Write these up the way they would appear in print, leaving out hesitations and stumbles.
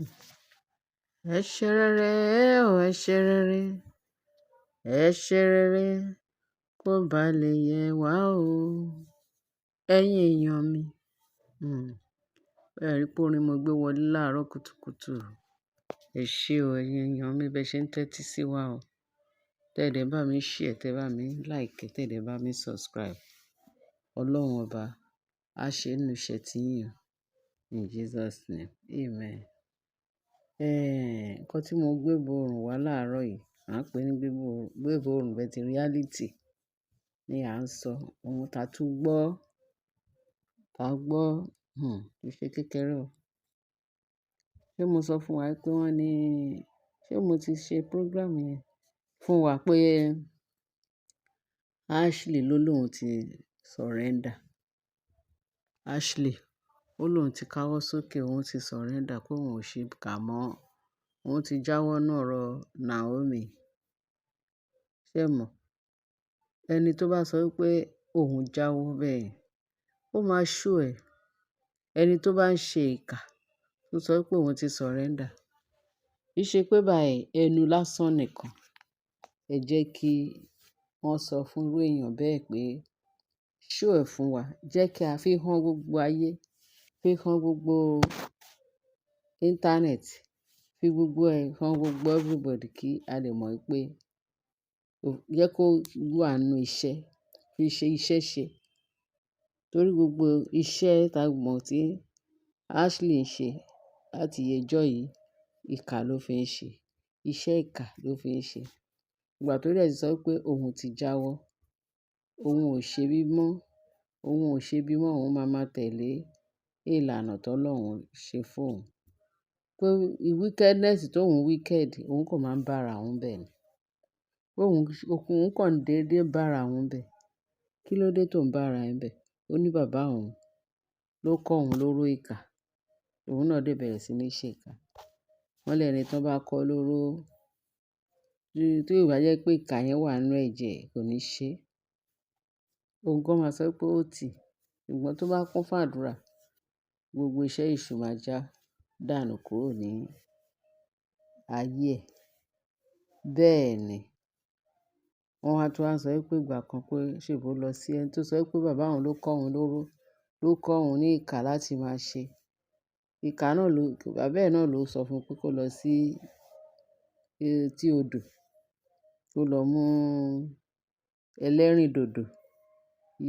Ẹ ṣe rere o, ẹ ṣe rere, ẹ ṣe rere kó ba lè yẹ wá o. Ẹ̀yin èèyàn mi, ẹ rí pé orin mo gbé wọlé láàárọ̀ kùtùkùtù. Ẹ ṣé o, ẹ̀yin èèyàn mi, bẹ ṣe ń tẹ́tí sí wa o. Tẹ́ dẹ̀ bá mi share, tẹ́ bá mi like, tẹ́ dẹ̀ bá mi subscribe. Ọlọ́run ọba á ṣe nínú iṣẹ́ tí yín o. In Jesus name, amen. Nǹkan tí mo gbé borùn wá láàárọ̀ yìí, à ń pè ní gbé borùn, but reality ni à ń sọ. Ohun ta tún gbọ́, ta gbọ́, kì í ṣe kékeré o. Ṣé mo sọ fún wa pé wọ́n ní, ṣé mo ti ṣe program yẹn fún wa pé Ashley ló lóun ti surrender? Ashley ó lóun ti káwọ́ sókè, òun ti surrender, pé òun ò ṣe kà mọ́. Òun ti jáwọ́ nínú ọ̀rọ̀ Naomi. Ṣé ẹ mọ̀? Ẹni tó bá sọ wípé òun jáwọ́ bẹ́ẹ̀, ó máa show ẹ̀. Ẹni tó bá ń ṣe ìkà, tó sọ wípé òun ti surrender. Kì í ṣe pé by ẹnu lásán nìkan. Ẹ jẹ́ kí wọ́n sọ fún irú èèyàn bẹ́ẹ̀ pé show ẹ̀ fún wa. Jẹ́ kí a fi hàn gbogbo ayé, fi hàn gbogbo internet, fi gbogbo ẹ̀ hàn gbogbo everybody kí a lè mọ̀ pé jẹ́ kó wà nínú iṣẹ́, fi ṣe iṣẹ́ ṣe. Torí gbogbo iṣẹ́ ta mọ̀ tí Ashley ń ṣe láti ọjọ́ yìí, ìkà ló fi ń ṣe. Iṣẹ́ ìkà ló fi ń ṣe. Ìgbà tó dẹ̀ ti sọ pé òun ti jáwọ́, òun ò ṣe bí mọ́, òun ò ṣe bí mọ́, òun máa ma tẹ̀lé ìlànà tó Ọlọ́run ṣe fún òun. Pé wickedness tó òun wicked, òun kò máa ń bá ara òun bẹ́ẹ̀ ni. Pé òun, òun kàn dédé bá ara òun bẹ́ẹ̀. Kí ló dé tó ń bá ara ẹ bẹ́ẹ̀? Ó ní bàbá òun ló kọ́ òun lóró ìkà. Òun náà dẹ̀ bẹ̀rẹ̀ sí ní ṣe ìkà. Wọ́n lé ẹni tí wọ́n bá kọ́ lóró, tí ò bá jẹ́ pé ìkà yẹn wà nínú ẹ̀jẹ̀, kò ní ṣe. Òun gan máa sọ pé ó tì. Ṣùgbọ́n tó bá kún fún àdúrà, gbogbo iṣẹ́ èṣù máa já dànù kúrò ní ayé ẹ̀. Bẹ́ẹ̀ ni. Wọ́n wá tún wá sọ wípé ìgbà kan pé ṣé bó lọ sí ẹni tó sọ wípé bàbá òun ló kọ́ òun lóró, ló kọ́ òun ní ìkà láti máa ṣe. Ìkà náà ló, bàbá ẹ̀ náà ló sọ fún un pé kó lọ sí etí odò, kó lọ mú ẹlẹ́rìndòdò,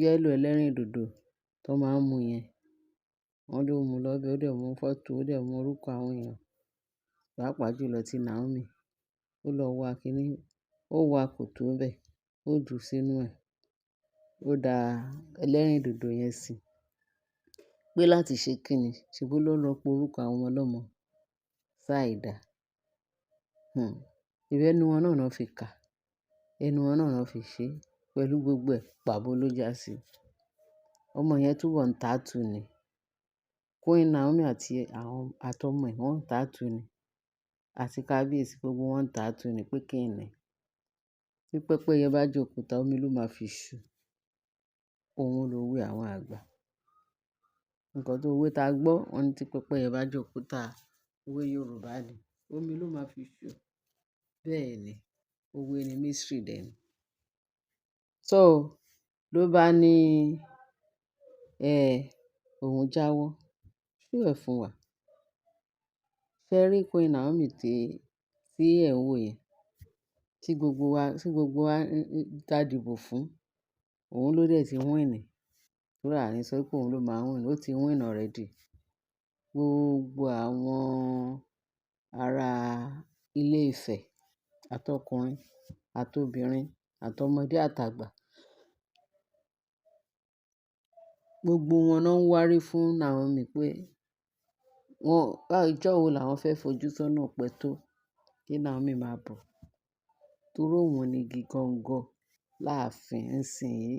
yellow ẹlẹ́rìndòdò tó máa ń mu yẹn. Wọ́n ló mú lọ bẹ, ó dẹ̀ mú fọ́tò, ó dẹ̀ mú orúkọ àwọn èèyàn, pàápàá jùlọ ti Naomi. Ó lọ wa kíní, ó wa kòtò ń bẹ, ó jù sínú ẹ̀, ó da ẹlẹ́rìndòdò yẹn sí. Pé láti ṣe kíni, ṣe bó ló lọ pe orúkọ àwọn ọmọ ọlọ́mọ sáìdá. Ìbí ẹnu wọn náà fi kà, ẹnu wọn náà fi ṣe pẹ̀lú gbogbo ẹ̀, pàbọ́ ló jásí. Ọmọ yẹn túbọ̀ ń tàtù ni. Queen Naomi àti àwọn àtọmọ ẹ̀ wọ́n ń tàtù ni. Àti kábíyèsí gbogbo wọn ń tàtù ni pé kíni. Bí pẹ́pẹ́yẹ bá jẹ òkúta, omi ló máa fi ṣu. Òun ló wí àwọn àgbà. Ǹkan tó wí ta gbọ́, wọ́n ní tí pẹ́pẹ́yẹ bá jẹ òkúta, òwe Yorùbá ni, omi ló máa fi ṣu. Bẹ́ẹ̀ ni, òwe ni mystery dẹ̀ ni. So ló bá ní, ẹ, òun jáwọ́, show ẹ̀ fún wa. Ṣé rí Queen Naomi tí ẹ̀ ń wò yẹn, tí gbogbo wa ta dìbò fún, òun ló dẹ̀ ti win. Torí àní sọ pé òun ló máa win, ó ti win already. Gbogbo àwọn ará ilé Ifẹ̀, àtọkùnrin, àtobìnrin, àtọmọdé, àtàgbà, gbogbo wọn náà ń wárí fún Naomi pé wọ́n, ìjọ wo làwọn fẹ́ fojú sọ́nà pẹ́ tó kí Naomi máa bọ̀. Torí òun ni igi gọ́ńgọ láàfin ńsìnyí.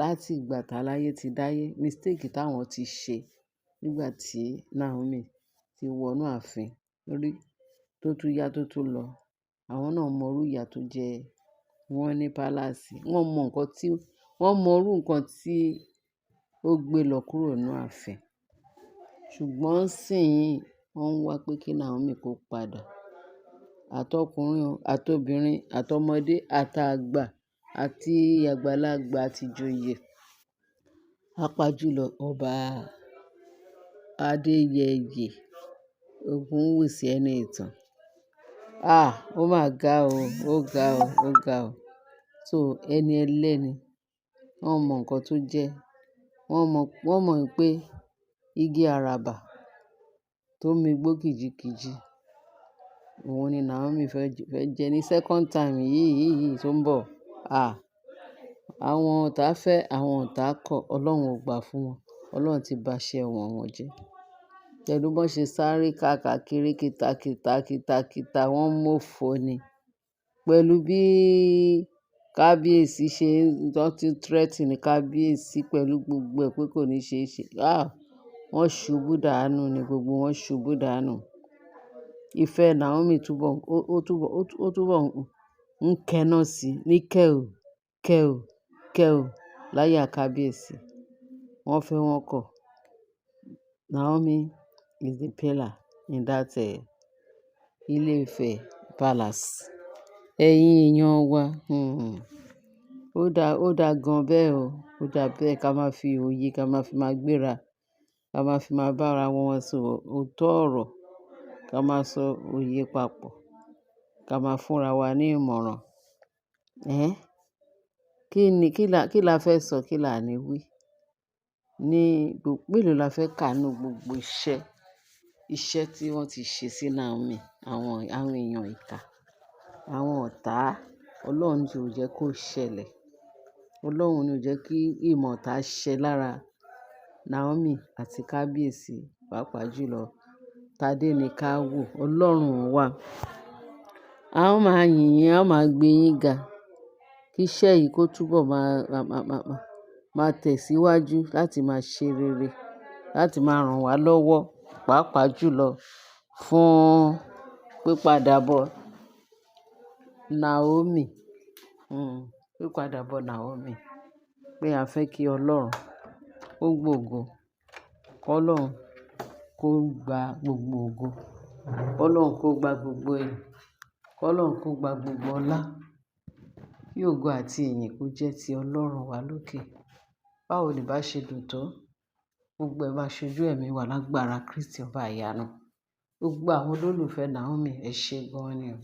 Láti ìgbà táláyé ti dáyé, mistake táwọn ti ṣe nígbà tí Naomi ti wọ inú ààfin rí, tó tún yá tó tún lọ. Àwọn náà mọ irú ìyà tó jẹ wọ́n ní palace. Wọ́n mọ nǹkan tí, wọ́n mọ irú nǹkan tí ó gbé lọ kúrò nínú ààfin. Ṣùgbọ́n ńsìnyí, Wọ́n ń wá pé kí Naomi kó padà. Àtọkùnrin o, àtobìnrin, àtọmọdé, àtàgbà, àti àgbàlagbà, àti ìjòyè. Pàápàá jùlọ ọba Adéyẹyè Ògúnwùsì Ẹniìtàn. Ah! Ó máa ga o, ó ga o, ó ga o. So ẹni ẹlẹ́ni, wọ́n mọ nǹkan tó jẹ́. Wọ́n mọ̀ pé igi àràbà tó mi gbó kìjikìji, òun ni Naomi fẹ́ jẹ ní second time yìí yìí yìí tó ń bọ̀. Ah! Àwọn ọ̀tá fẹ́, àwọn ọ̀tá kọ̀, Ọlọ́run ò gbà fún wọn. Ọlọ́run ti ba iṣẹ́ wọn wọn jẹ́. Pẹ̀lú bó ṣe sáré káàkiri kíta kíta kíta kíta, wọ́n mófo ni. Pẹ̀lú bí kábíyèsí ṣe ń, tó ti threaten kábíyèsí pẹ̀lú gbogbo ẹ pé kò ní ṣe é ṣe. Ah! Wọ́n ṣubú dànù ni gbogbo wọn ṣubú dànù. Ìfẹ́ Naomi túbọ̀, ó túbọ̀ ń kẹ́nà sí ní kẹ́ò, kẹ́ò, kẹ́ò láyà kábíyèsí. Wọ́n fẹ́ wọ́n kọ̀. Naomi is the pillar in that Ilé-Ifẹ̀ palace. Ẹ̀yin èèyàn wa, ó dá gan bẹ́ẹ̀ o. Ó dá bẹ́ẹ̀ ká máa fi òye ká máa fi máa gbéra, ká máa fi máa bá ara wọn sọ òótọ́ ọ̀rọ̀, ká máa sọ òye papọ̀, ká máa fúnra wa ní ìmọ̀ràn. Ẹ́n? Kí ni, kí la fẹ́ sọ, kí là ní wí? Ní mélòó la fẹ́ kà nínú gbogbo iṣẹ́ tí wọ́n ti ṣe sí Naomi, àwọn èèyàn ìkà, àwọn ọ̀tá. Ọlọ́run tí ò jẹ́ kó ṣẹlẹ̀. Ọlọ́run ni ò jẹ́ kí ìmọ̀ ọ̀tá ṣẹ lára Naomi àti kábíyèsí, pàápàá jùlọ Tádé ní ká wò. Ọlọ́run wa. A ó máa yìn yín, a ó máa gbé yín ga. Kí iṣẹ́ yìí kó túbọ̀ máa tẹ̀síwájú láti máa ṣe rere, láti máa ràn wá lọ́wọ́, pàápàá jùlọ fún pípadàbọ̀ Naomi. Pípadàbọ̀ Naomi. Pé a fẹ́ kí Ọlọ́run ó gbògo, kó Ọlọ́run kó gba gbogbo ògo, kó Ọlọ́run kó gba gbogbo ìyìn, kó Ọlọ́run kó gba gbogbo ọlá. Kí ògo àti ìyìn kó jẹ́ ti Ọlọ́run wa lókè. Báwo ni bá ṣe dùn tó? Gbogbo ẹ máa ṣojú ẹ̀mí wa lágbára Kristi ọba ìyanu. Gbogbo àwọn olólùfẹ́ Naomi, ẹ ṣé gan ni o.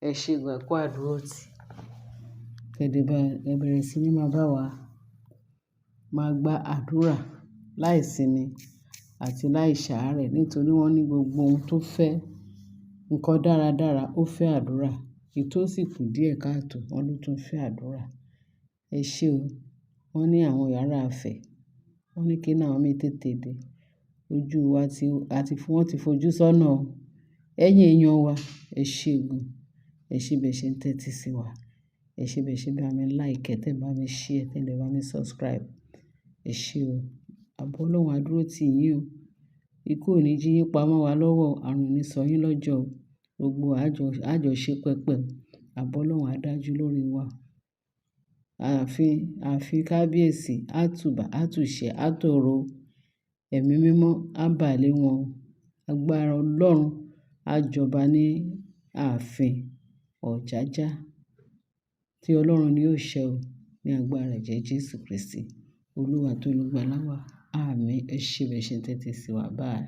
Ẹ ṣé gan, ẹ kú àdúrótì. Kẹ́dẹ̀ bá, ẹ bẹ̀rẹ̀ sí ní máa bá wa máa gba àdúrà láìsinmi àti láìsàárẹ̀ nítorí wọ́n ní gbogbo ohun tó fẹ́ nǹkan dáradára, ó fẹ́ àdúrà. Èyí tó sì kù díẹ̀ káàtò, wọ́n ló tún fẹ́ àdúrà. Ẹ ṣé o. Wọ́n ní àwọn ará Ifẹ̀. Wọ́n ní kí Naomi tètè dé. Ojú wa ti, àti fún wọ́n ti fojú sọ́nà o. Ẹ̀yin èèyàn wa, ẹ ṣé gan. Ẹ ṣé bẹ́ẹ̀ ṣe ń tẹ́tí sí wa. Ẹ ṣé bẹ́ẹ̀ ṣe bá mi like, tẹ bá mi share, tẹ dẹ̀ bá mi subscribe. Ẹ ṣé o. Àbọ̀ Ọlọ́run á dúró tì yín o. Ikú ò ní jí yín pamọ́ wa lọ́wọ́, àrùn ò ní sọ yín lọ́jọ́ o. Gbogbo àjọ ṣe pẹpẹ. Àbọ̀ Ọlọ́run á dájú lórí wa. Ààfin, ààfin kábíyèsí, á tùbà, á tùṣẹ́, á tòrò. Ẹ̀mí mímọ́ á bà lé wọn. Agbára Ọlọ́run á jọba ní ààfin Ọ̀jájá tí Ọlọ́run ni yóò ṣẹ o ní agbára ẹ̀jẹ̀ Jésù Kristi. Olúwa tó olùgbàlà wa. Àmín. Ẹ ṣé bẹ́ẹ̀ ṣe ń tẹ́tí sí wa. Bye.